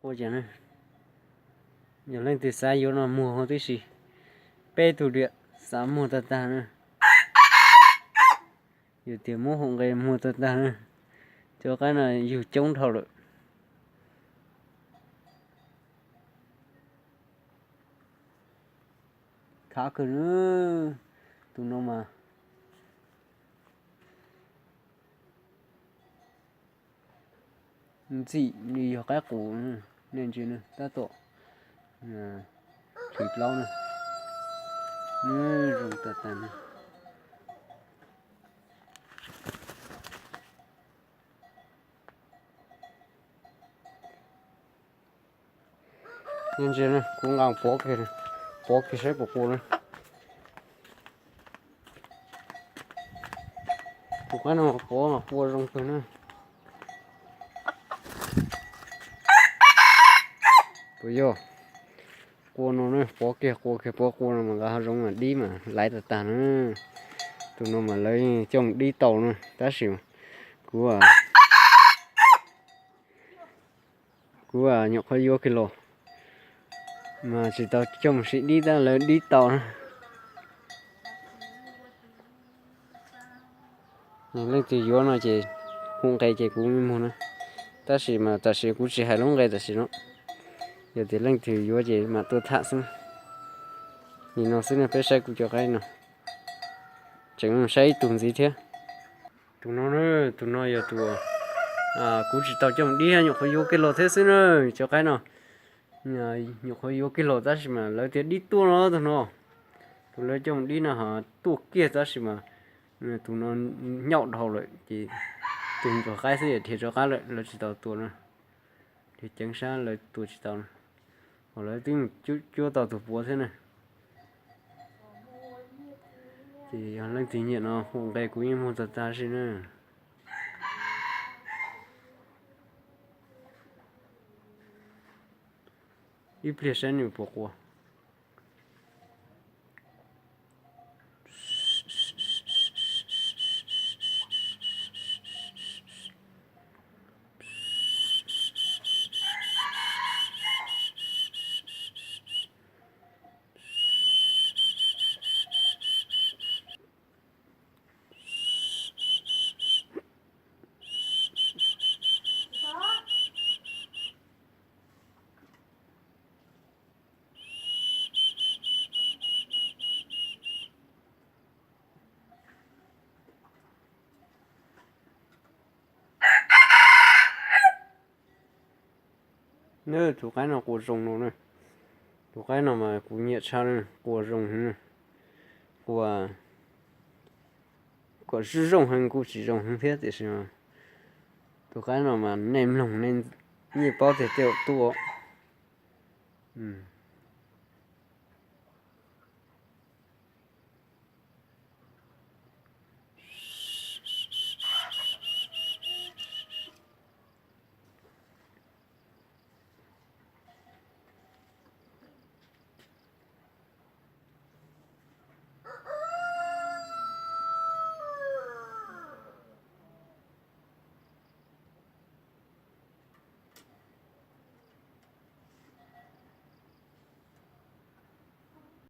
Ua cas ne, yog leej twg xav yuav no muag huv tib si, peb tug diam xav muag tag tag na. Yog tias muab hau nqe muag tag tag na, cov qaib no yug coob dhau lawm. Khav kawg na, tus no mas ntxim li yog qaib qus, nej ntsia tab tom thim plaub na, zoo tag tag na. Ntsia, kuv nqa pov kiag, pov kiag saib puas qua na. Tus qaib no pov mas qua zoo kawg na. Puas yog? Qua no na, pov kiag qua kiag, pov qua no mas nqa hav zoov mas dib mas laiv tag tag na. Tus no mas lawv coj mus dib tau na, tab sis kuv, kuv nyuam qhuav yuav kiag los mas tsis tau coj mus sim dib tab lawv dib tau na. Leej twg yuav no ces hu nqe ces kuv muag na. Tab sis mas tam sim kuv tsis hais lub nqe tam sim no. Yog tias leej twg yuav ces mam tuaj tham xwb. Nim no xwb ne, peb saib kuv cov qaib no. Tseem saib ib tug ntxiv thiab. Tus no, tus no yog tus kuv tsis tau coj mus dib, nyuam qhuav yuav kiag los thiab xwb na. Cov qaib no nyuam qhuav yuav kiag los tab sis mas lawv tias dib tuaj no tus no. Tus lawv coj mus dib no ho tuaj kiag tab sis mas tus no nyaum dhau lawm ces tus ntsuag qaib xwb dhia rov qab lawm, lawv tsis tau tua na. Dhia ceev sab lawv tua tsis tau na. Ho lawv twb mus cuab tau tus puav thiab na. Ces yog leej twg nyiam no hu nqe kuv yeej muag tag tag si na. Ib pliag saib nws puas qua. Tus qaib no qua zoo no na. Tus qaib no mas kuv nyiam tshaj, qua zoo heev. Qua kom zoo heev kuj tsis zoo heev thiab tiam sis tus qaib no mas nej mloog nej yeej paub tiag tiag tuaj.